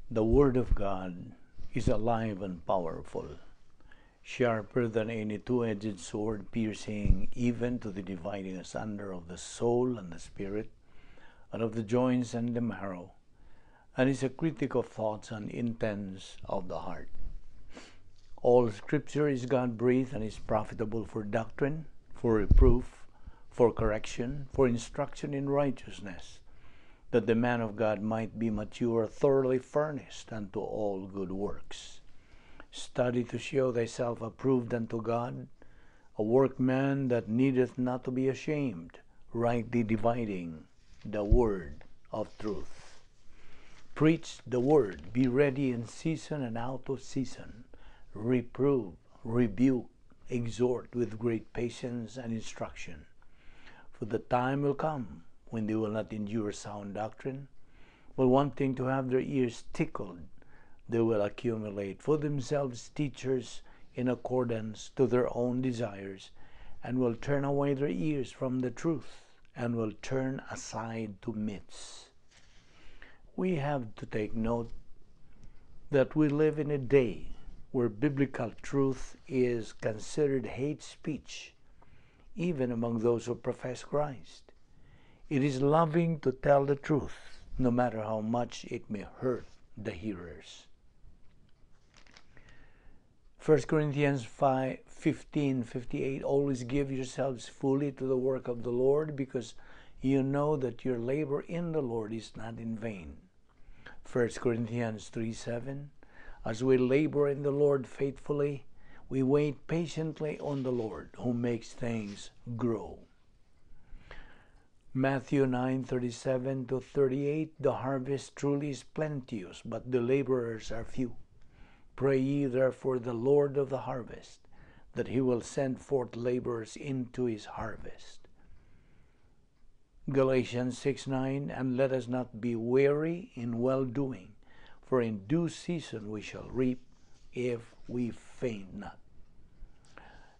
The Word of God is alive and powerful, sharper than any two-edged sword, piercing even to the dividing asunder of the soul and the spirit, and of the joints and the marrow, and is a critic of thoughts and intents of the heart. All Scripture is God-breathed and is profitable for doctrine, for reproof, for correction, for instruction in righteousness, that the man of God might be mature, thoroughly furnished unto all good works. Study to show thyself approved unto God, a workman that needeth not to be ashamed, rightly dividing the word of truth. Preach the word, be ready in season and out of season, reprove, rebuke, exhort with great patience and instruction. For the time will come when they will not endure sound doctrine, but wanting to have their ears tickled, they will accumulate for themselves teachers in accordance to their own desires, and will turn away their ears from the truth, and will turn aside to myths. We have to take note that we live in a day where biblical truth is considered hate speech, even among those who profess Christ. It is loving to tell the truth, no matter how much it may hurt the hearers. 1 Corinthians 5, 15:58. Always give yourselves fully to the work of the Lord, because you know that your labor in the Lord is not in vain. 1 Corinthians 3:7. As we labor in the Lord faithfully, we wait patiently on the Lord who makes things grow. Matthew 9:37 to 38. The harvest truly is plenteous, but the laborers are few. Pray ye therefore the Lord of the harvest, that he will send forth laborers into his harvest. Galatians 6:9. And let us not be weary in well-doing, for in due season we shall reap if we faint not.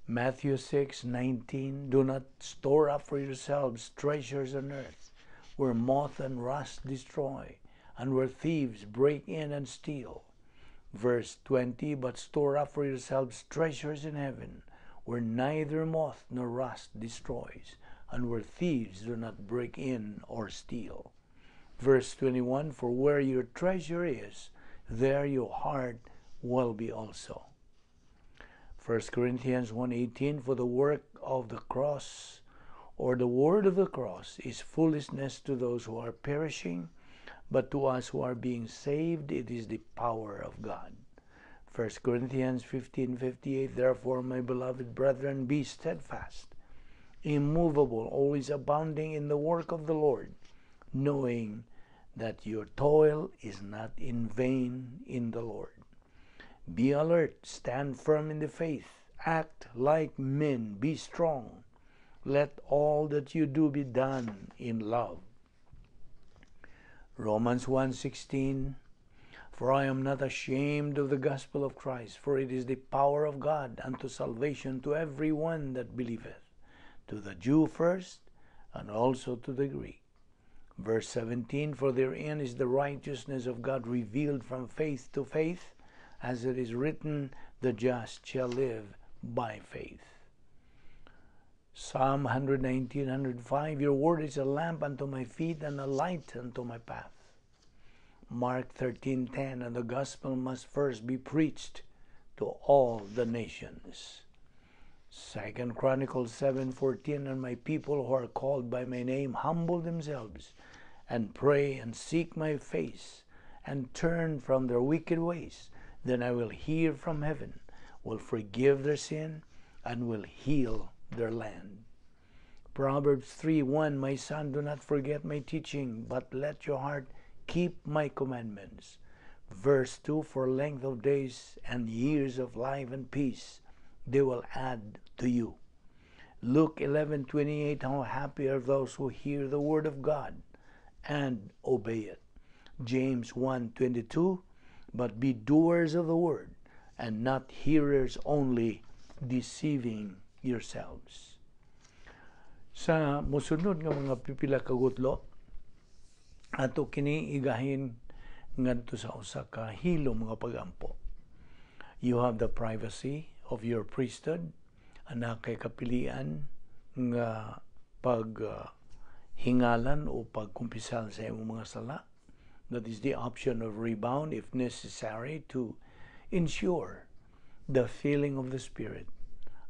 Matthew 6:19. Do not store up for yourselves treasures on earth, where moth and rust destroy, and where thieves break in and steal. Verse 20. But store up for yourselves treasures in heaven, where neither moth nor rust destroys, and where thieves do not break in or steal. Verse 21. For where your treasure is, there your heart will be also. 1 Corinthians 1:18. For the work of the cross, or the word of the cross, is foolishness to those who are perishing, but to us who are being saved, it is the power of God. 1 Corinthians 15:58. Therefore, my beloved brethren, be steadfast, immovable, always abounding in the work of the Lord, knowing that your toil is not in vain in the Lord. Be alert, stand firm in the faith, act like men, be strong. Let all that you do be done in love. Romans 1:16. For I am not ashamed of the gospel of Christ, for it is the power of God unto salvation to every one that believeth, to the Jew first, and also to the Greek. Verse 17. For therein is the righteousness of God revealed from faith to faith, as it is written, the just shall live by faith. Psalm 119, 105. Your word is a lamp unto my feet and a light unto my path. Mark 13:10. And the gospel must first be preached to all the nations. 2 Chronicles 7:14. And my people who are called by my name humble themselves and pray and seek my face and turn from their wicked ways, then I will hear from heaven, will forgive their sin, and will heal their land. Proverbs 3:1. My son, do not forget my teaching, but let your heart keep my commandments. Verse 2. For length of days and years of life and peace they will add to you. Luke 11:28. How happy are those who hear the word of God and obey it. James 1:22. But be doers of the word, and not hearers only, deceiving yourselves. Sa mosunod nga mga pipila ka gutlo, ato kini igahin ngadto sa usa ka hilom nga pagampo. You have the privacy of your priesthood, ana kay kapilian nga pag hingalan o pagkumpisal sa imong mga sala. That is the option of rebound if necessary to ensure the filling of the Spirit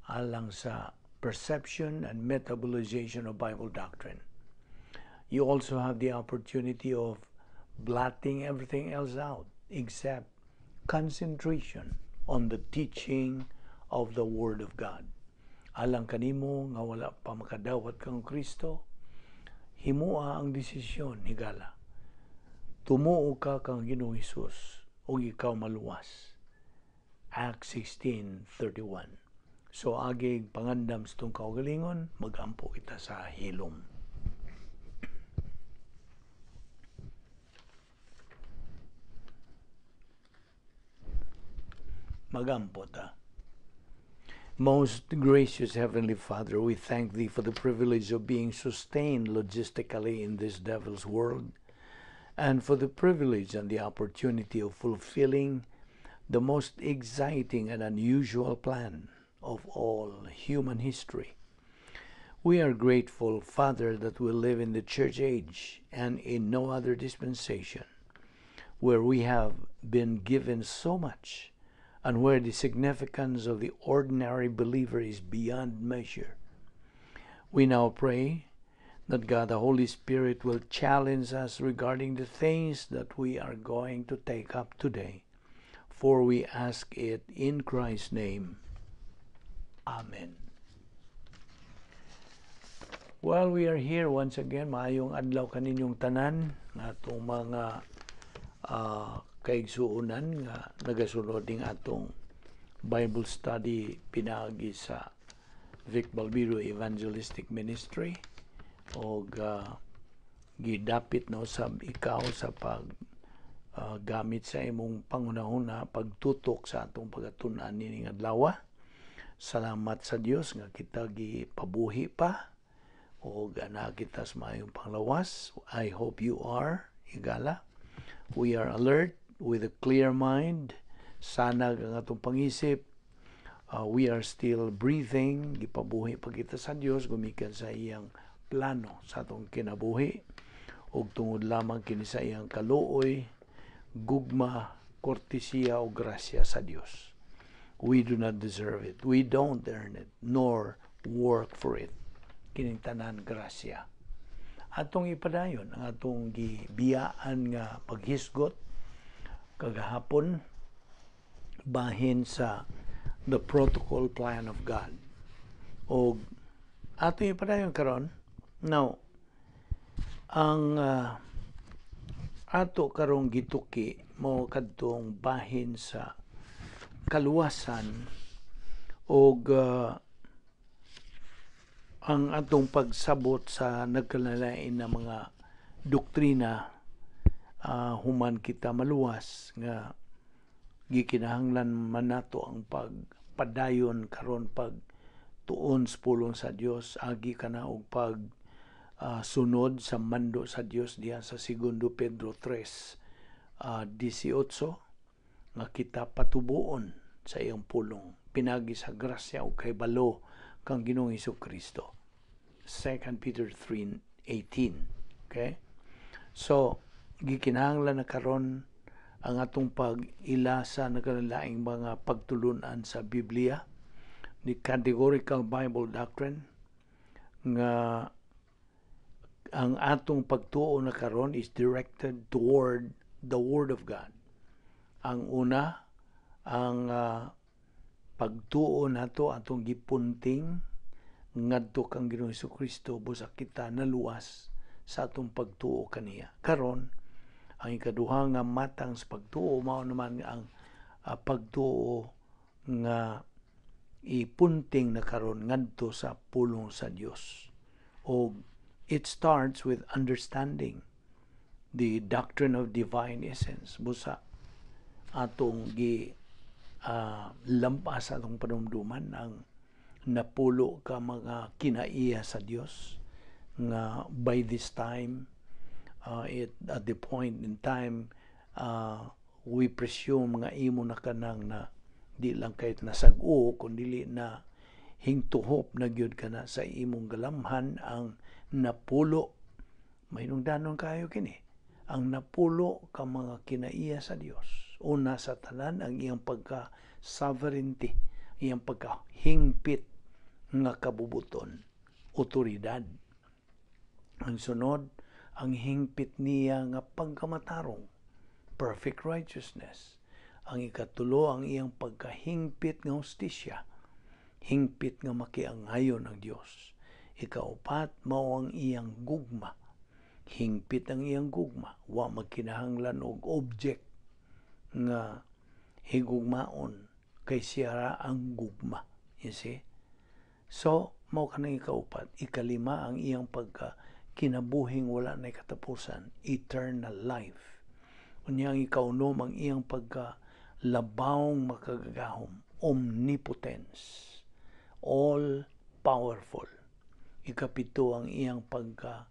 alang sa perception and metabolization of Bible doctrine. You also have the opportunity of blotting everything else out except concentration on the teaching of the Word of God. Alang kanimo nga wala pa makadawat kang Kristo, himua ang desisyon, higala. Tumuo ka kang Ginoong Hesus ug ikaw maluwas. Acts 16:31. So agig pangandam sa itong kaugalingon, magampo kita sa hilom. Magampo ta. Most gracious Heavenly Father, we thank Thee for the privilege of being sustained logistically in this devil's world, and for the privilege and the opportunity of fulfilling the most exciting and unusual plan of all human history. We are grateful, Father, that we live in the church age and in no other dispensation, where we have been given so much and where the significance of the ordinary believer is beyond measure. We now pray that God the Holy Spirit will challenge us regarding the things that we are going to take up today, for we ask it in Christ's name. Amen. Well, we are here once again. Maayong adlaw kaninyong tanan nga atong mga kaigsuonan nga nagasunod ning atong Bible study pinaagi sa Vic Balbido Evangelistic Ministry og gidapit no sab ikaw sa pag gamit sa imong panghunahuna pagtutok sa atong pagatun-an nining adlaw. Salamat sa Dios nga kita gipabuhi pa og ana kita sa maayong panglawas. I hope you are, higala. We are alert with a clear mind. Sanag ang atong pangisip. We are still breathing. Gipabuhi pa kita sa Dios gumikan sa iyang plano sa atong kinabuhi. Ug tungod lamang kini sa iyang kaluoy, gugma, kortesiya o grasya sa Dios. We do not deserve it. We don't earn it, nor work for it. Kining tanan grasya. Atong ipadayon ang atong gibiyaan nga paghisgot kagahapon bahin sa the protocol plan of God. Og atong ipadayon karon. Now, ang ato karong gituki mo kadtong bahin sa kaluwasan og ang atong pagsabot sa nagkalalain na mga doktrina human kita maluwas nga gikinahanglan man nato ang pagpadayon karon pag tuon sa pulong sa Dios, agi kana og pag sunod sa mando sa Dios diha sa 2 Pedro 3:18 nga kita patubuon sa iyang pulong pinagi sa grasya ug kahibalo kang Ginoong Hesukristo. 2 Peter 3:18. Okay? So gikinahanglan na karon ang atong pag-ila sa nagkalaing mga pagtulunan sa Biblia, the categorical Bible doctrine nga ang atong pagtuo na karon is directed toward the Word of God. Ang una, ang pagtuo nato atong gipunting ngadto kang Ginoong Hesukristo busa kita naluwas sa atong pagtuo kaniya. Karon, ang ikaduha nga matang sa pagtuo mao naman ang pagtuo nga ipunting na karon ngadto sa pulong sa Dios. Og it starts with understanding the doctrine of divine essence. Busa atong gi lampas atong panumduman ang napulo ka mga kinaiya sa Dios nga by this time at the point in time We presume nga imo na kanang na di lang kahit nasag-o kun dili na hingtuhop na gyud kana sa imong galamhan ang napulo. Mahinungdanon kayo kini ang napulo ka mga kinaiya sa Dios. Una sa tanan, ang iyang pagka sovereignty, iyang pagka hingpit nga kabubuton, otoridad. Ang sunod, ang hingpit niya nga pagkamatarong, perfect righteousness. Ang ikatulo, ang iyang pagkahingpit nga hustisya, hingpit nga makiangayon ang Dios. Ikaupat, mao ang iyang gugma. Hingpit ang iyang gugma, wa magkinahanglan og object nga higugmaon kay siya ra ang gugma. You see? So, mao kanang ikaupat. Ikalima, ang iyang pagka kinabuhing wala na katapusan, eternal life. Unya ang ikaunom, ang iyang pagka labawng makagagahom, omnipotence, all powerful. Ikapito, ang iyang pagka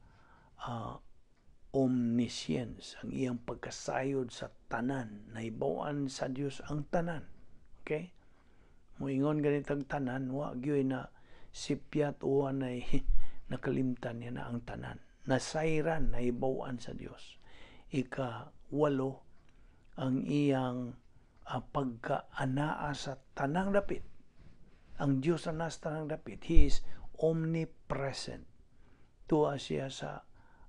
omniscience, ang iyang pagkasayod sa tanan, nahibaw-an sa Dios ang tanan. Okay? Moingon ganitang tanan, wa gyud na sipyat o nay nakalimtan niya na ang tanan. Nasayran, nahibaw-an sa Dios. Ika-walo, ang iyang pagkaanaa sa tanang dapit. Ang Dios anaa sa tanang dapit. He is omnipresent. Tuwa siya sa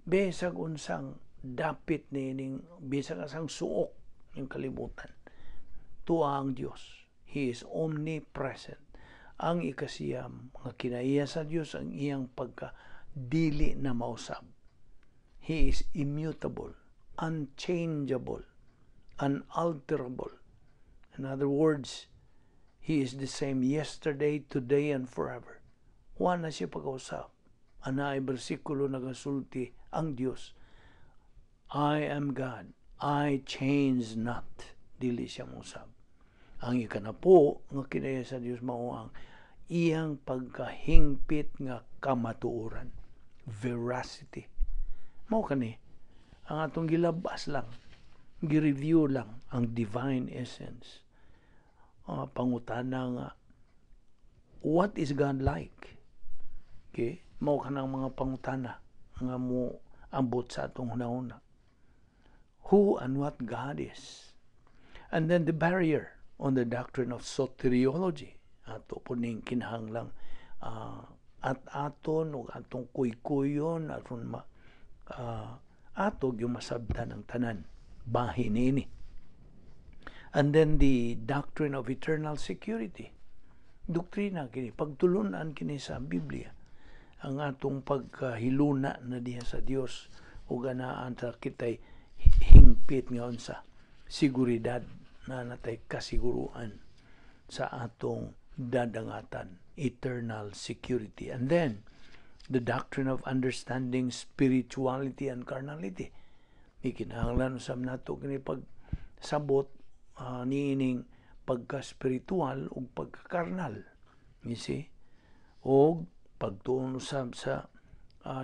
bisag unsang dapit niining bisag asang suok ng kalibutan. Tuwa ang Dios. He is omnipresent. Ang ikasiyam nga kinaiya sa Dios, ang iyang pagka dili na mausab. He is immutable, unchangeable, unalterable. In other words, He is the same yesterday, today, and forever. Wa na siya pagkausab. Ana ay bersikulo nagasulti ang Dios. "I am God, I change not." Dili siya mausab. Ang ikanapo nga kinaiya sa Dios mao ang iyang pagkahingpit nga kamatuoran, veracity. Mao kani ang atong gilabas lang, gi-review lang ang divine essence. Pangutana nga, "What is God like?" Okay? Mao kanang mga pangutana nga mo ambot sa atong hunahuna. Who and what God is. And then the barrier on the doctrine of soteriology. Ato po ning kinahanglang at aton ug atong kuykuyon aron ma ato gyud masabtan ang tanan bahin niini. And then the doctrine of eternal security. Doktrina kini, pagtulunan kini sa Biblia. Ang atong pagkahiluna na diha sa Dios ug anaan sa kitay hingpit nga unsa seguridad na natay kasiguruan sa atong dadangatan, eternal security. And then the doctrine of understanding spirituality and carnality. Ikinahanglan usab nato kini pagsabot niining pagka-spiritual ug pagka-karnal. You see? Og pagtuon usab sa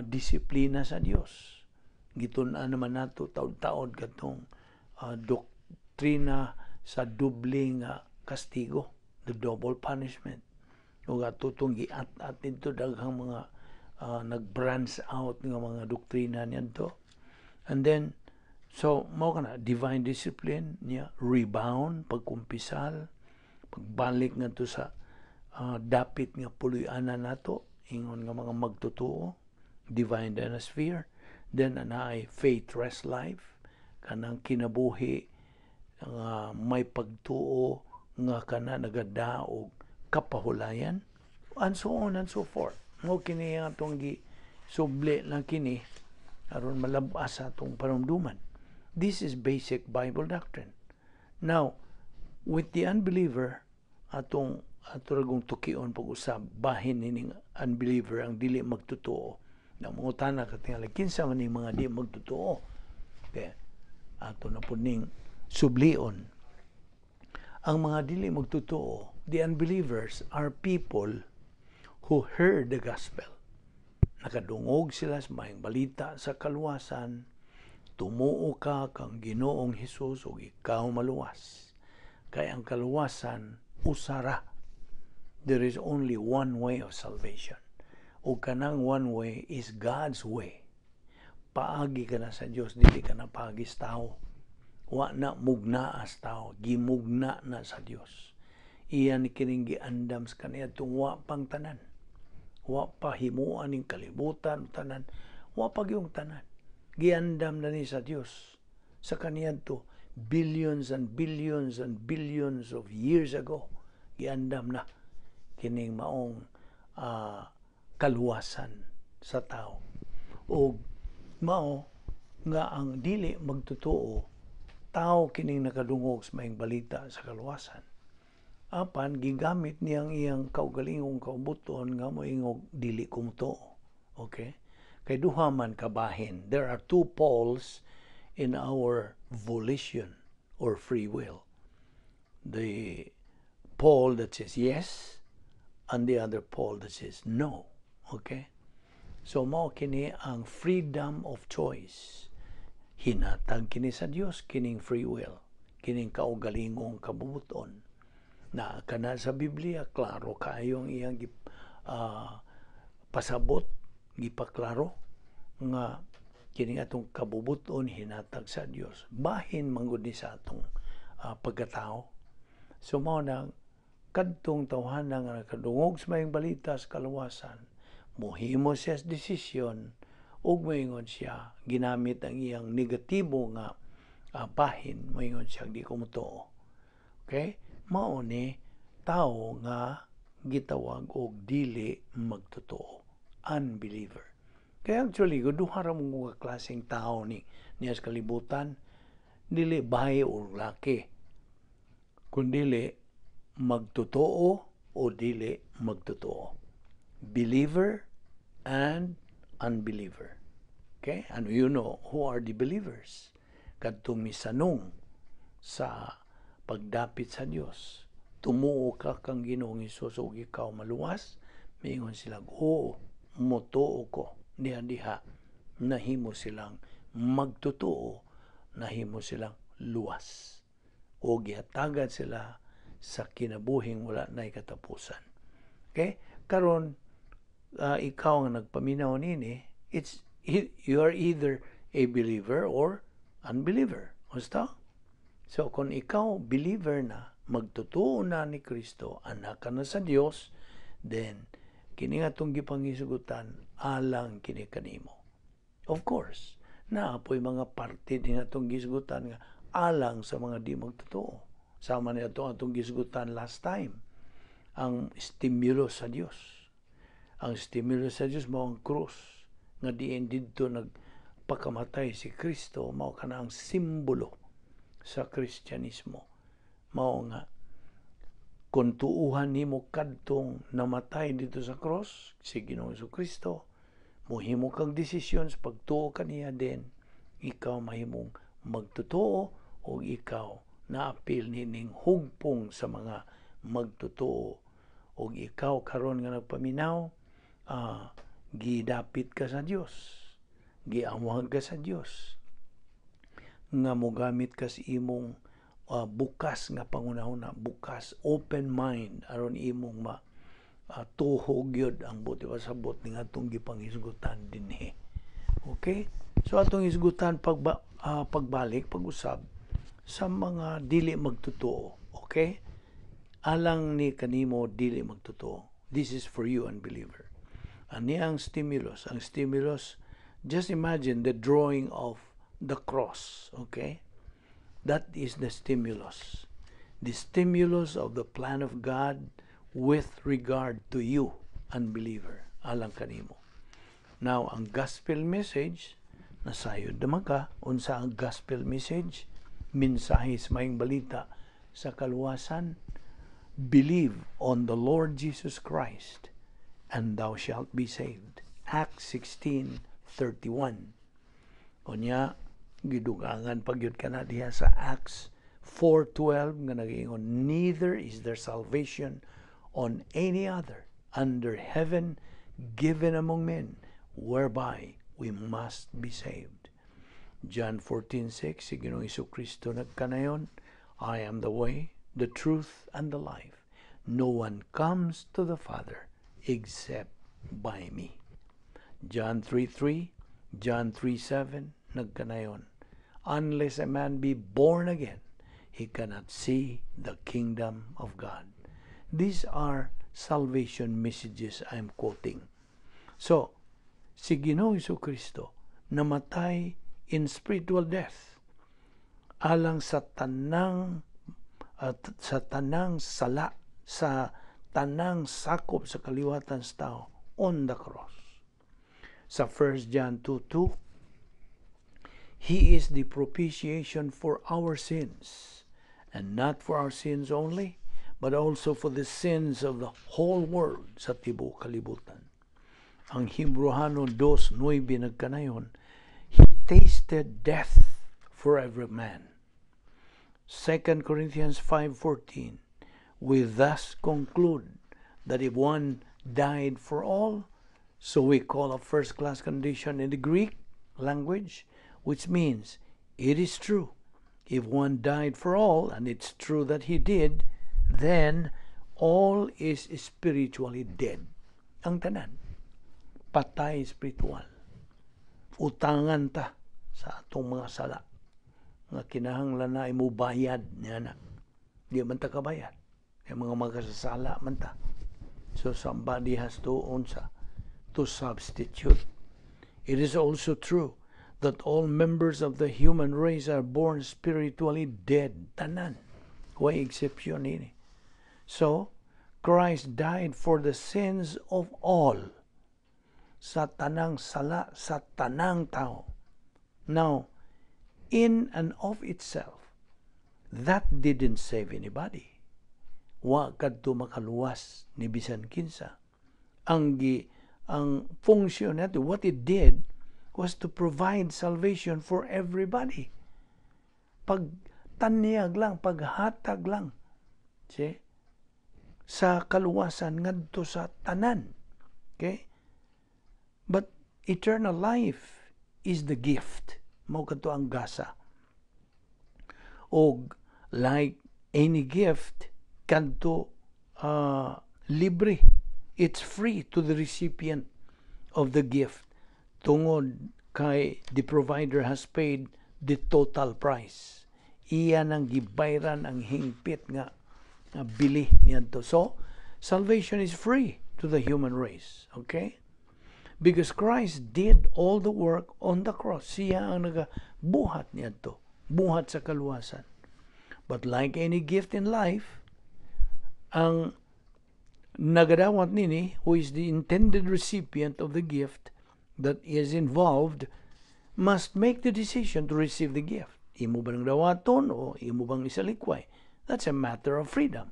disiplina sa Dios. Gitun-an naman nato taod-taod katong doktrina sa dubling kastigo, the double punishment. Ug ato tong giat-at didto, daghang mga nag-branch out nga mga doktrina niadto. And then so mao kana divine discipline niya, rebound, pagkumpisal, pagbalik ngadto sa dapit nga puloy-anan nato ingon nga mga magtotoo, divine dynasphere. Then anaay faith rest life, kanang kinabuhi nga may pagtuo nga kana nagadaog kapahulayan, and so on and so forth. Mo kini ang atong gi subli lang kini aron malabas sa atong panumduman. This is basic Bible doctrine. Now, with the unbeliever, atong ato ragong tukion pag-usab bahin nining unbeliever, ang dili magtotoo. Na mangutana ka tingali, kinsa man ning mga di magtotoo? Okay. Ato na po ning sublion. Ang mga dili magtotoo, the unbelievers, are people who heard the gospel. Nakadungog sila sa maayong balita sa kaluwasan, Tumuo ka kang Ginoong Hesus ug ikaw maluwas. Kay ang kaluwasan usara. There is only one way of salvation. Ug kanang one way is God's way. Paagi ka na sa Dios, dili ka na paagi sa tao. Wa na mugna as tao, gimugna na sa Dios. Iya ni kining giandam sa kaniadtong wa pang tanan. Wa pa himuan ning kalibutan tanan, wa pa gyung tanan. Giandam na ni sa Dios sa kaniadto billions and billions and billions of years ago. Giandam na kining maong kaluwasan sa tao. O mao nga ang dili magtotoo, tao kining nakadungog sa maayong balita sa kaluwasan. Apan gigamit niyang iyang kaugalingong kaubuton nga moingog, "Dili ko motuo." Okay? Kay duha man kabahin. There are two poles in our volition or free will. The pole that says yes and the other pole that says no. Okay? So mao kini ang freedom of choice. Hinatag kini sa Dios kining free will, kining kaugalingong kabubuton. Na kana sa Biblia, klaro kaayo ang iyang pasabot, gipaklaro nga kining atong kabubuton hinatag sa Dios. Bahin manggod ni sa atong pagkatao. So mao na kadtong tawhana nga nakadungog sa maayong balita sa kaluwasan, mohimo siya sa desisyon ug moingon siya, ginamit ang iyang negatibo nga bahin, moingon siya, "Di ko motuo." Okay? Mao ni tao nga gitawag og dili magtotoo, unbeliever. Kaya actually, duha ra mo nga klaseng tao ni niya sa kalibutan, dili babae o laki, kundili magtotoo o dili magtotoo. Believer and unbeliever. Okay? And you know who are the believers? Kadtong misanong sa pagdapit sa Dios. "Tumuo ka kang Ginoong Hesus ug ikaw maluwas." Miingon sila, "Oo, motuo ko." Diha diha nahimo silang magtotoo, nahimo silang luwas. O gihatagan sila sa kinabuhing wala na'y katapusan. Okay? Karon ikaw ang nagpaminaw nini, you are either a believer or unbeliever. Basta? So kung ikaw believer na, magtotoo na ni Kristo, anak ka na sa Dios, then kini nga atong gipangisugutan alang kini kanimo. Of course, naa po'y mga parte din atong gisugutan nga alang sa mga di magtotoo. Sama ni atong atong gisugutan last time, ang stimulus sa Dios. Ang stimulus sa Dios mao ang krus nga diin didto nagpakamatay si Kristo, mao kana ang simbolo sa Kristyanismo. Mao nga kung tuuhan nimo kadtong namatay dito sa cross, si Ginoong Kristo, mohimo kang desisyon sa pagtuo kaniya, din ikaw mahimong magtotoo o ikaw naapil nining hugpong sa mga magtotoo. Og ikaw karon nga nagpaminaw, gidapit ka sa Dios, giamwag ka sa Dios nga mogamit ka sa imong bukas nga pangunahuna, bukas, open mind, aron imong ma tuhog gyud ang buot pasabot ning atong gipanghisgutan dinhi. Okay, so atong hisgutan pagbalik pag-usab sa mga dili magtotoo. Okay, alang ni kanimo dili magtotoo. This is for you, unbeliever. Ani ang stimulus? Ang stimulus, just imagine the drawing of the cross. Okay, that is the stimulus, the stimulus of the plan of God with regard to you, unbeliever, alang kanimo. Now, ang gospel message, nasayod naman ka unsa ang gospel message, mensahe sa maayong balita sa kaluwasan: "Believe on the Lord Jesus Christ and thou shalt be saved." Acts 16:31. Unya gidugangan pagyud kana diha sa Acts 4:12 nga nagaingon, "Neither is there salvation on any other under heaven given among men whereby we must be saved." John 14:6, si Ginoong Kristo nagkanayon, "I am the way, the truth, and the life. No one comes to the Father except by me." John 3:3, John 3:7, nagkanayon, "Unless a man be born again, he cannot see the kingdom of God." These are salvation messages I'm quoting. So, si Ginoong Kristo namatay in spiritual death alang sa tanang sala, sa tanang sakop sa kaliwatan sa tao on the cross. Sa 1 John 2:2, "He is the propitiation for our sins, and not for our sins only, but also for the sins of the whole world," sa tibuok kalibutan. Ang Hebreohanon 2:9 nagkanayon, "He tasted death for every man." 2 Corinthians 5:14, "We thus conclude that if one died for all," so we call a first class condition in the Greek language, which means it is true. If one died for all, and it's true that he did, then all is spiritually dead. Ang tanan, patay spiritual. Utangan ta sa atong mga sala nga kinahanglan na imo bayad niya na. Di man ta kabayad. Kay mga makasasala man ta. So somebody has to, unsa, to substitute. It is also true that all members of the human race are born spiritually dead. Tanan. Way exception ini. So, Christ died for the sins of all. Sa tanang sala, sa tanang tao. Now, in and of itself, that didn't save anybody. Wa kadto makaluwas ni bisan kinsa. Ang function nato, what it did was to provide salvation for everybody. Pag tanyag lang, paghatag lang. See? Sa kaluwasan ngadto sa tanan. Okay? But eternal life is the gift. Mao kadto ang gasa. Og like any gift, kadto libre. It's free to the recipient of the gift tungod kay the provider has paid the total price. Iya nang gibayran ang hingpit nga bili niadto. So, salvation is free to the human race. Okay? Because Christ did all the work on the cross. Siya ang nagabuhat niadto. Buhat sa kaluwasan. But like any gift in life, ang nagadawat nini, who is the intended recipient of the gift that is involved, must make the decision to receive the gift. Imo bang dawaton o imo bang isalikway? That's a matter of freedom,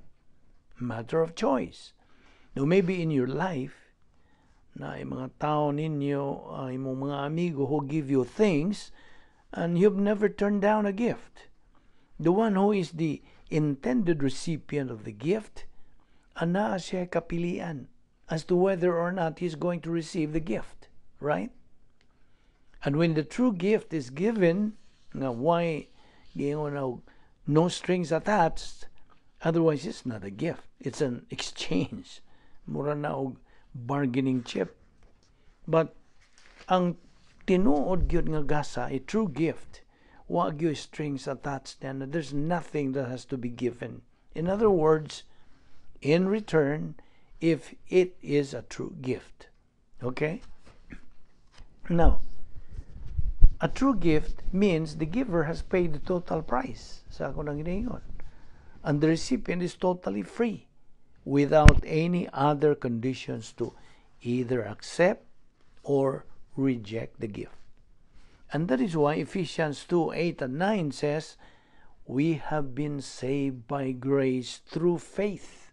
matter of choice. Now, maybe in your life, na yung mga tao ninyo, imong mga amigo who give you things, and you've never turned down a gift. The one who is the intended recipient of the gift, anaa siya kapilian as to whether or not he's going to receive the gift, right? And when the true gift is given, nga why giingon na no strings attached, otherwise it's not a gift. It's an exchange. Mura na og bargaining chip. But ang tinuod gyud nga gasa, a true gift, wa gyud strings attached and there's nothing that has to be given. In other words, in return, if it is a true gift. Okay? Now, a true gift means the giver has paid the total price. Sa ako nang ginaingon. And the recipient is totally free without any other conditions to either accept or reject the gift. And that is why Ephesians 2:8 and 9 says, "We have been saved by grace through faith.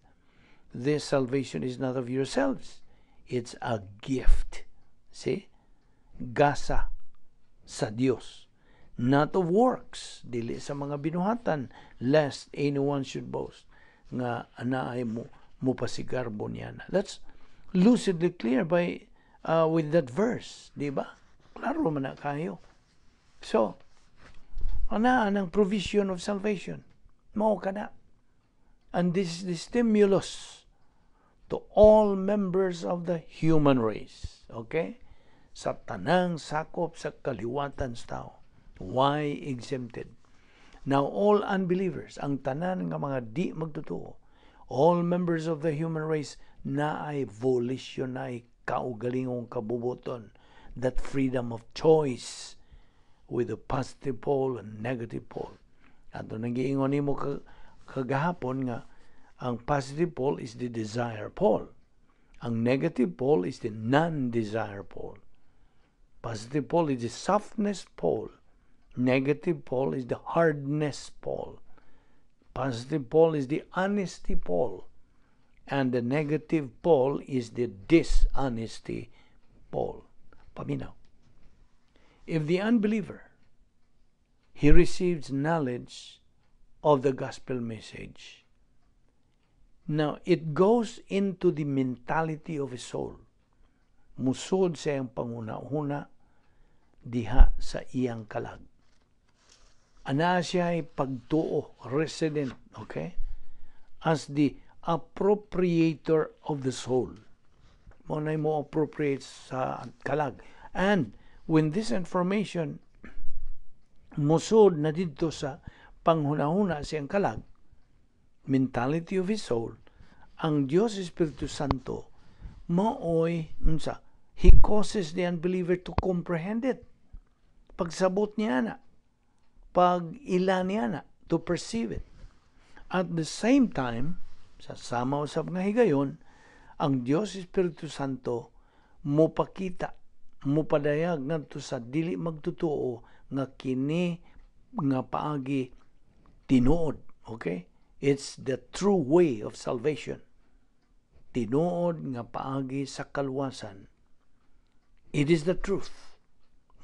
This salvation is not of yourselves, it's a gift." See? Gasa sa Dios. "Not of works," dili sa mga binuhatan, "lest anyone should boast." Nga anaay mo mupasigarbo niya na. That's lucidly clear by with that verse, di ba? Klaro man na kayo. So, Ana ang provision of salvation. Mao kana. And this is the stimulus to all members of the human race. Okay? Sa tanang sakop sa kaliwatan sa tao. Why exempted? Now, all unbelievers, ang tanan nga mga di magtotoo, all members of the human race naay volition, naay kaugalingong kabubuton, that freedom of choice with a positive pole and negative pole. Ato nang giingon nimo kagahapon nga ang positive pole is the desire pole. Ang negative pole is the non-desire pole. Positive pole is the softness pole. Negative pole is the hardness pole. Positive pole is the honesty pole. And the negative pole is the dishonesty pole. Paminaw. If the unbeliever, he receives knowledge of the gospel message. Now, it goes into the mentality of his soul. Musod sa iyang panghuna-huna diha sa iyang kalag. Ana siya ay pagtuo, resident, okay? As the appropriator of the soul. Mao na mo appropriate sa kalag. And when this information musod na didto sa panghuna-huna sa iyang kalag, mentality of his soul, ang Dios Espiritu Santo maoy unsa, he causes the unbeliever to comprehend it. Pagsabot niya na, pag ila niya na, to perceive it. At the same time, sa sama usab nga higayon, ang Dios Espiritu Santo mopakita, mopadayag ngadto sa dili magtotoo nga kini nga paagi tinuod, okay? It's the true way of salvation. Tinuod nga paagi sa kaluwasan. It is the truth.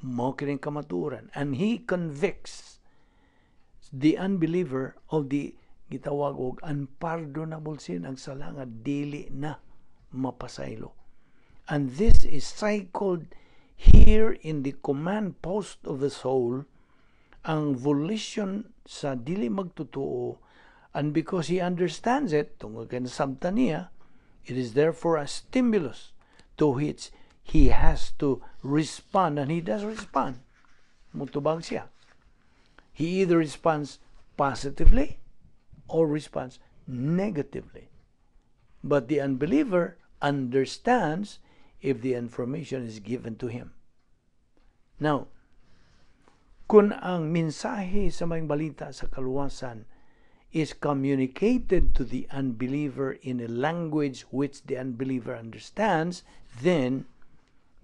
Mao kining kamatuoran. And he convicts the unbeliever of the gitawag og unpardonable sin, ang sala nga dili na mapasaylo. And this is cycled here in the command post of the soul, ang volition sa dili magtotoo, and because he understands it, tungod kay nasabtan niya, it is therefore a stimulus to which he has to respond, and he does respond. Mutubag siya. He either responds positively or responds negatively. But the unbeliever understands if the information is given to him. Now, kung ang mensahe sa maayong balita sa kaluwasan is communicated to the unbeliever in a language which the unbeliever understands, then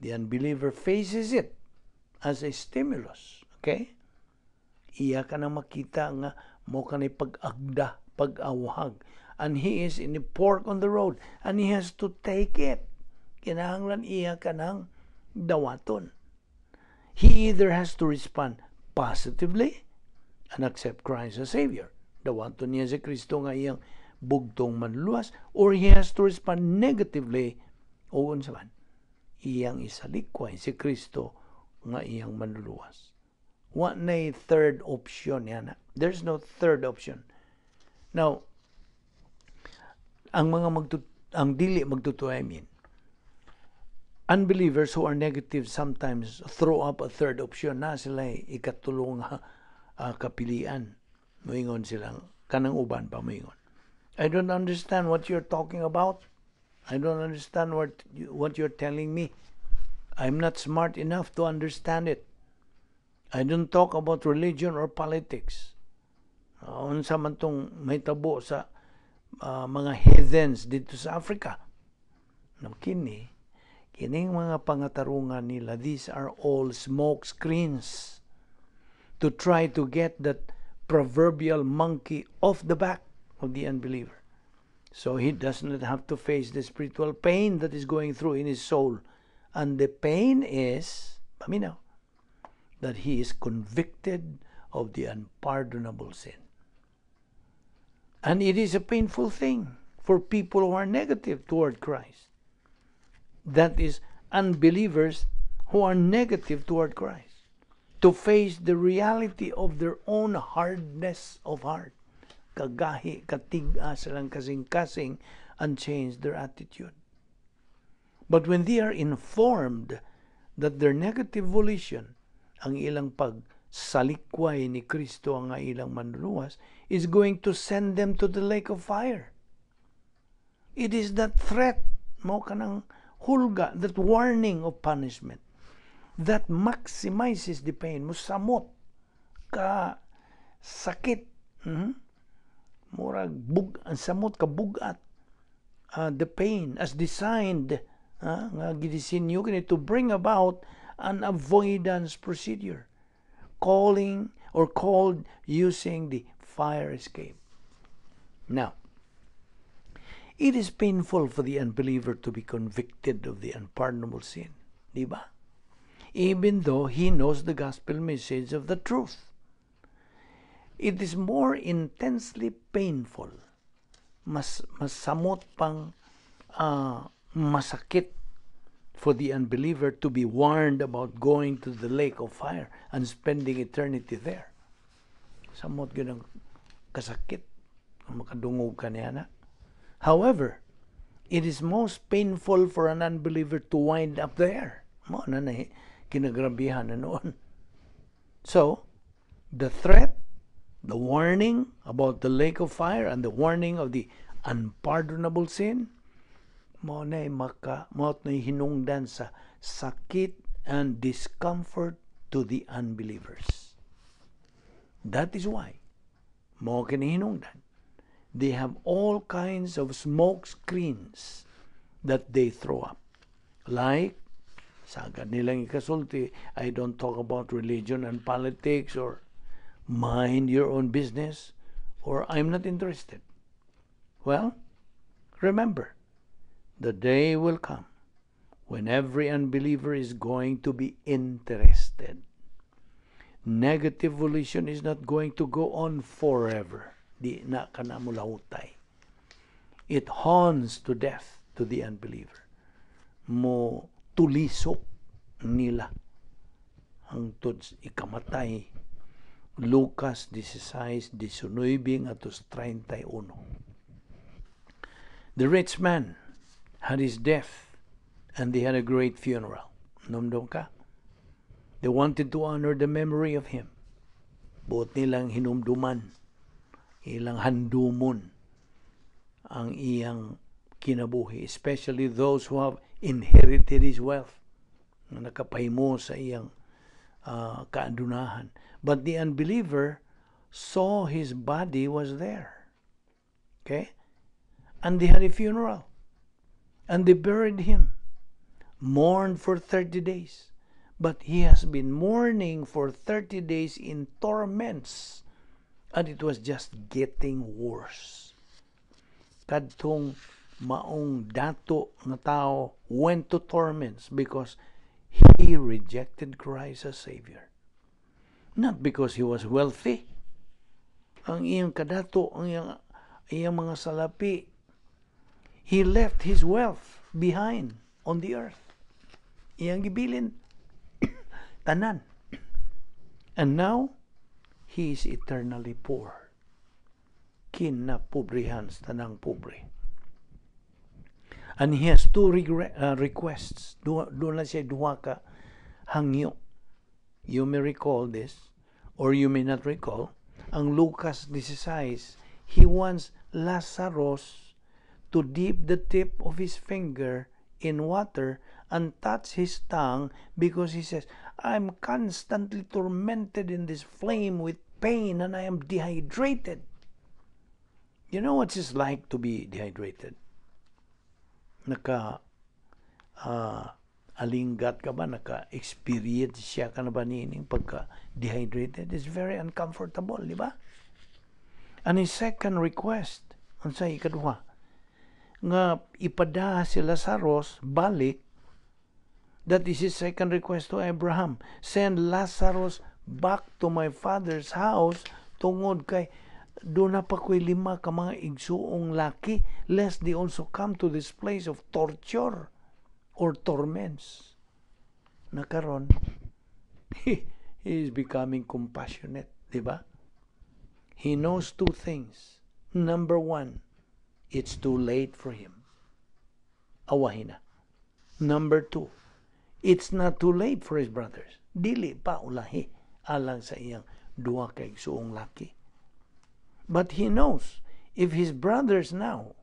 the unbeliever faces it as a stimulus. Okay? Iya ka na makita nga mao kani pag-agda, pag-awhag. And he is in a fork on the road and he has to take it. Kinahanglan iya ka nang dawaton. He either has to respond positively and accept Christ as Savior. Dawaton niya si Kristo nga iyang bugtong manluluwas, or he has to respond negatively o unsa man iyang isalikway si Kristo nga iyang manluluwas. Wa na third option yan. There's no third option. Now, ang dili magtotoo, I mean, unbelievers who are negative sometimes throw up a third option na sila ikatulong kapilian. Moingon silang kanang uban pa moingon, "I don't understand what you're talking about. I don't understand what you're telling me. I'm not smart enough to understand it. I don't talk about religion or politics. Unsa man tong mahitabo sa mga heathens dito sa Africa?" No, kini kining mga pangatarungan nila, these are all smoke screens to try to get that proverbial monkey off the back of the unbeliever. So he does not have to face the spiritual pain that is going through in his soul. And the pain is, paminaw, that he is convicted of the unpardonable sin. And it is a painful thing for people who are negative toward Christ. That is, unbelievers who are negative toward Christ. To face the reality of their own hardness of heart. Kagahi, katig-a sa ilang kasing-kasing and change their attitude. But when they are informed that their negative volition, ang ilang pagsalikway ni Kristo ang ilang manluluwas, is going to send them to the lake of fire. It is that threat, mao kanang hulga, that warning of punishment, that maximizes the pain. Musamot ka sakit. Murag bug, ang samot ka bugat. The pain as designed nga gidisenyo kini to bring about an avoidance procedure calling or called using the fire escape. Now, it is painful for the unbeliever to be convicted of the unpardonable sin, di ba? Even though he knows the gospel message of the truth. It is more intensely painful, mas samot pang masakit for the unbeliever to be warned about going to the lake of fire and spending eternity there. Samot gyud ang kasakit kung makadungog ka niya na. However, it is most painful for an unbeliever to wind up there. Mao na na kinagrabihan na nuon. So, the threat, the warning about the lake of fire and the warning of the unpardonable sin, mao na maka mao na hinungdan sa sakit and discomfort to the unbelievers. That is why mao kini hinungdan they have all kinds of smoke screens that they throw up. Like, sagad nilang ikasulti, "I don't talk about religion and politics," or "Mind your own business," or "I'm not interested." Well, remember, the day will come when every unbeliever is going to be interested. Negative volition is not going to go on forever. Di na kana mulahutay. It haunts to death to the unbeliever. Mo tulisok nila hangtod ikamatay. Lucas 16:19 ngadto 31. The rich man had his death and they had a great funeral. Hinumdom ka? They wanted to honor the memory of him. Buot nilang hinumduman, ilang handumon ang iyang kinabuhi, especially those who have inherited his wealth, na nakapahimo sa iyang kaadunahan. But the unbeliever saw his body was there. Okay? And they had a funeral. And they buried him. Mourned for 30 days. But he has been mourning for 30 days in torments. And it was just getting worse. Kadtong maong dato nga tao went to torments because he rejected Christ as Savior. Not because he was wealthy. Ang iyang kadato, ang iyang mga salapi, he left his wealth behind on the earth. Iyang gibilin tanan. And now, he is eternally poor. Kinapobrihan sa tanang pobre. And he has two requests. Duna siya duha ka hangyo. You may recall this, or you may not recall. Ang Lucas 16, he wants Lazarus to dip the tip of his finger in water and touch his tongue because he says, "I'm constantly tormented in this flame with pain and I am dehydrated." You know what it's like to be dehydrated? Naka alinggat ka ba? Naka-experience siya ka na ba niining pagka dehydrated? It's very uncomfortable, di ba? And his second request, unsay ikaduha? Nga ipada si Lazarus balik. That is his second request to Abraham. "Send Lazarus back to my father's house tungod kay duna pa ko'y lima ka mga igsuong laki, lest they also come to this place of torture or torments." Na karon, he He is becoming compassionate, di ba? He knows two things. Number one, it's too late for him. Awahin na. Number two, it's not too late for his brothers. Dili pa ulahi alang sa iyang duha ka igsuong laki. But he knows if his brothers now,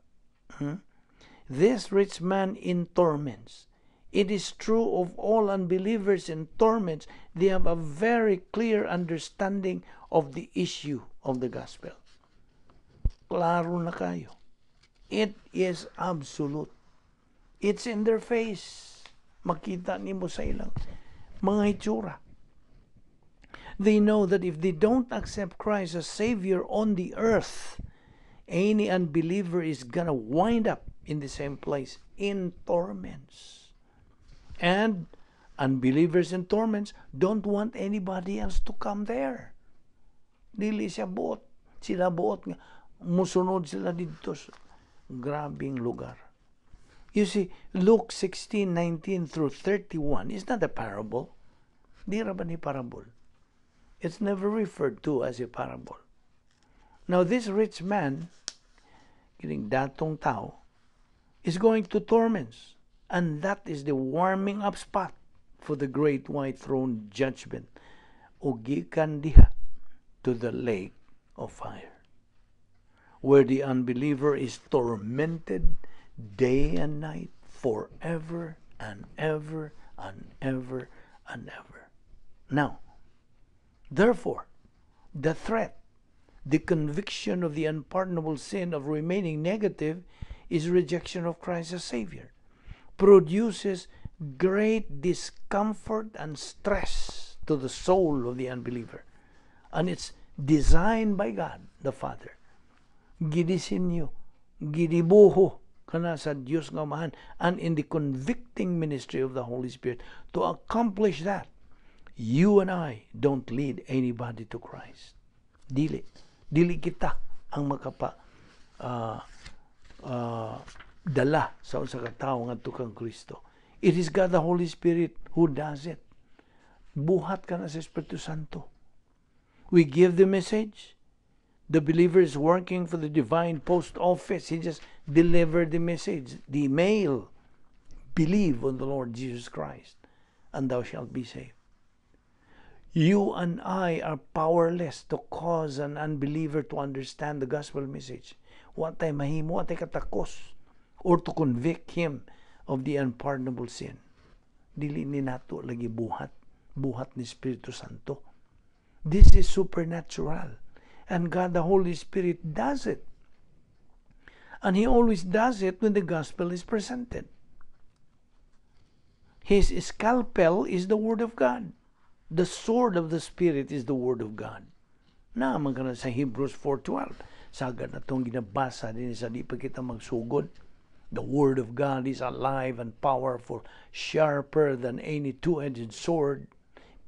this rich man in torments, it is true of all unbelievers in torments, they have a very clear understanding of the issue of the gospel. Klaro na kaayo. It is absolute. It's in their face. Makita nimo sa ilang mga hitsura. They know that if they don't accept Christ as Savior on the earth, any unbeliever is gonna wind up in the same place, in torments. And unbelievers in torments don't want anybody else to come there. Dili siya buot. Sila buot nga musunod sila didto sa grabing lugar. You see, Luke 16:19 through 31 is not a parable. Di ra ba ni parable? It's never referred to as a parable. Now, this rich man, kining datong tao, is going to torments. And that is the warming up spot for the great white throne judgment. O gikan diha to the lake of fire, where the unbeliever is tormented day and night forever and ever and ever and ever. Now, therefore, the threat, the conviction of the unpardonable sin of remaining negative is rejection of Christ as Savior, produces great discomfort and stress to the soul of the unbeliever. And it's designed by God the Father. Gidisinyo, gidibuho kana sa Dios nga Amahan and in the convicting ministry of the Holy Spirit to accomplish that. You and I don't lead anybody to Christ. Dili. Dili kita ang makapa dala sa usa ka tawo ngadto kang Kristo. It is God the Holy Spirit who does it. Buhat kana sa Espiritu Santo. We give the message. The believer is working for the divine post office. He just delivered the message, the mail. "Believe on the Lord Jesus Christ, and thou shalt be saved." You and I are powerless to cause an unbeliever to understand the gospel message. Wa tay mahimo, wa tay katakos, or to convict him of the unpardonable sin. Dili ni nato lagi buhat. Buhat ni Espiritu Santo. This is supernatural. And God the Holy Spirit does it. And He always does it when the gospel is presented. His scalpel is the Word of God. The sword of the Spirit is the Word of God. Naa man kana sa Hebrews 4:12. Sagad natong ginabasa din sa di pa kita magsugod. The Word of God is alive and powerful, sharper than any two-edged sword,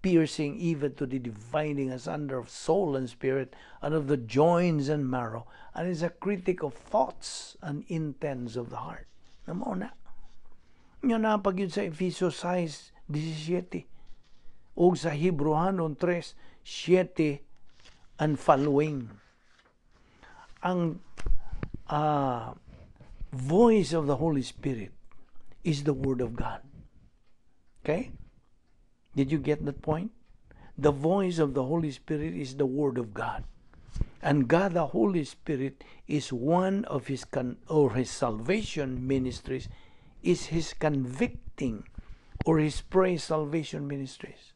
piercing even to the dividing asunder of soul and spirit, and of the joints and marrow, and is a critic of thoughts and intents of the heart. Na mao na. Nya naa pa gyud sa Efeso 6:17 ug sa Hebreohanon 3:7 and following. Ang voice of the Holy Spirit is the Word of God. Okay? Did you get that point? The voice of the Holy Spirit is the Word of God. And God the Holy Spirit is one of his con- or his salvation ministries is his convicting or his pre-salvation ministries,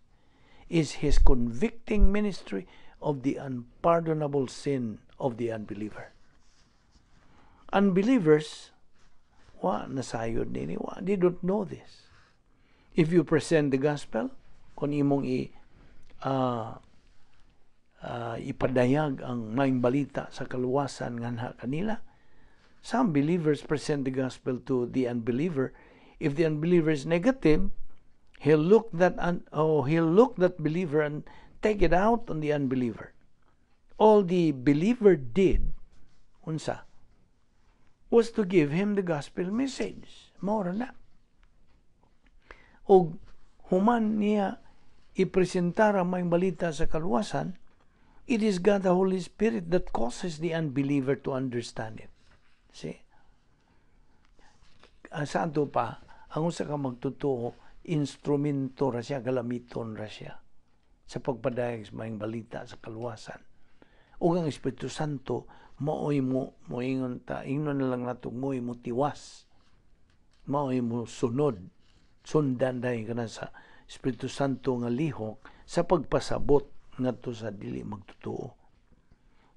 is his convicting ministry of the unpardonable sin of the unbeliever. Unbelievers, wa nasayod nini, wa, they don't know this. If you present the gospel, kung imong i ipadayag ang maayong balita sa kaluwasan nganha kanila, some believers present the gospel to the unbeliever. If the unbeliever is negative, he'll look that believer and take it out on the unbeliever. All the believer did, unsa, was to give him the gospel message. Mao na. Og human niya ipresentar ang maayong balita sa kaluwasan, it is God the Holy Spirit that causes the unbeliever to understand it. See? Sa ato pa, ang usa ka magtotoo, instrumento ra siya, galamiton ra siya sa pagpadayag sa maayong balita sa kaluwasan. Ug ang Espiritu Santo maoy mo moingon ta, ingnon na lang nato, mo'y mo tiwas, maoy mo sunod, sundan dahil kana sa Espiritu Santo nga lihok sa pagpasabot ngadto sa dili magtotoo.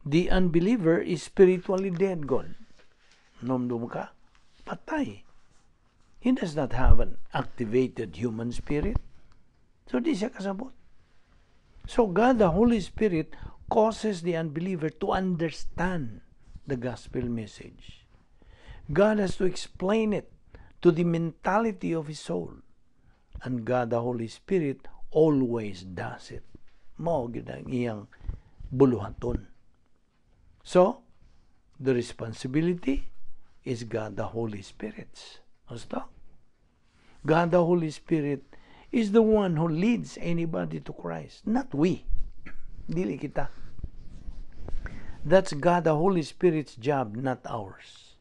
The unbeliever is spiritually dead, God. Nomdum ka? Patay. He does not have an activated human spirit. So di siya kasabot. So God, the Holy Spirit, causes the unbeliever to understand the gospel message. God has to explain it to the mentality of his soul. And God, the Holy Spirit, always does it. Mao gyud ang iyang buluhaton. So, the responsibility is God, the Holy Spirit's. Basta? God, the Holy Spirit, is the one who leads anybody to Christ, not we. Dili kita. That's God, the Holy Spirit's job, not ours.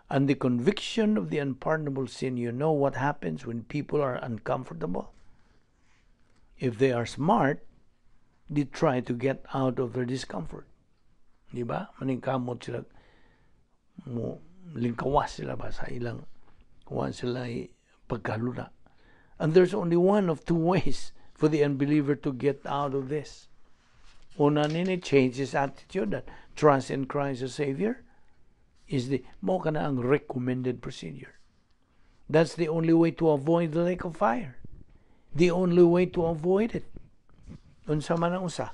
And the conviction of the unpardonable sin, you know what happens when people are uncomfortable? If they are smart, they try to get out of their discomfort. Di ba? Maningkamot sila, mo lingkawas sila ba sa ilang, kuha sila pagkaluna. And there's only one of two ways for the unbeliever to get out of this. Una nini, change his attitude that trust in Christ as Savior is the mo kana ang recommended procedure. That's the only way to avoid the lake of fire. The only way to avoid it. Unsa man ang usa.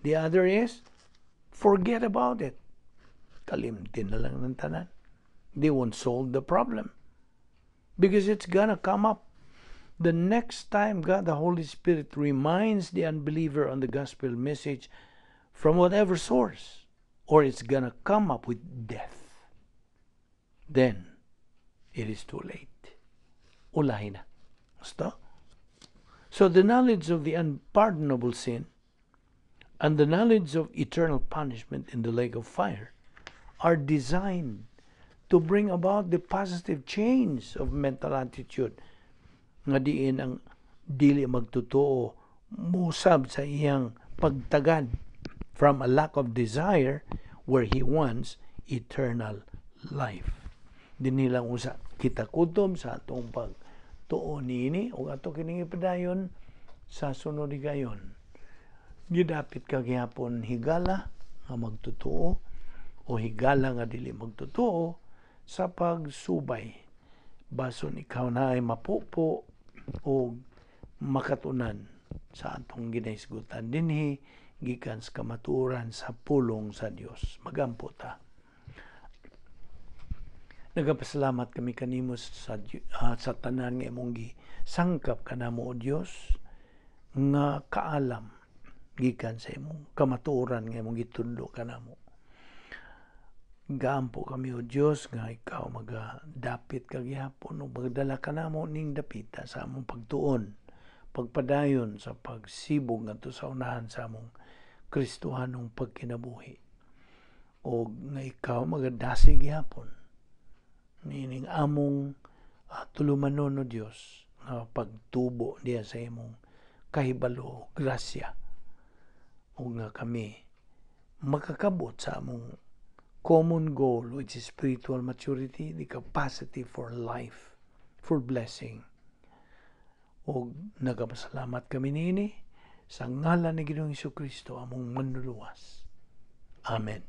The other is, forget about it. Kalimtin na lang ng tanan. They won't solve the problem. Because it's gonna come up. The next time God the Holy Spirit reminds the unbeliever on the gospel message from whatever source, or it's gonna come up with death. Then, it is too late. Ulahi na. Basta? So the knowledge of the unpardonable sin and the knowledge of eternal punishment in the lake of fire are designed to bring about the positive change of mental attitude nga diin ang dili magtotoo musab sa iyang pagtagad from a lack of desire where he wants eternal life. Dinhi lang usa kita kutob sa atong pagtuon niini ug ato kining ipadayon sa sunod higayon. Gidapit ka gihapon higala nga magtotoo o higala nga dili magtotoo sa pagsubay. Bason ikaw na ay mapupo o makatunan sa atong ginahisgutan dinhi gikan sa kamatuoran sa pulong sa Dios. Magampo ta. Nagapasalamat kami kanimo sa tanan nga imong gisangkap kanamo, o Dios, nga kaalam gikan sa imong kamatuoran nga imong gitudlo kanamo. Gaampo kami, o Dios, nga ikaw magadapit kagihapon o magdala kanamo ning dapita sa among pagtuon, pagpadayon sa pagsibog ngadto sa unahan sa among Kristohanong pagkinabuhi. O nga ikaw magadasig gihapon nining among tulumanon, o Dios, nga pagtubo diya sa imong kahibalo, grasya, o nga kami makakabot sa among common goal, which is spiritual maturity, the capacity for life, for blessing. O nagapasalamat kami niini sa ngalan ni Ginoong Kristo, among manluluwas. Amen.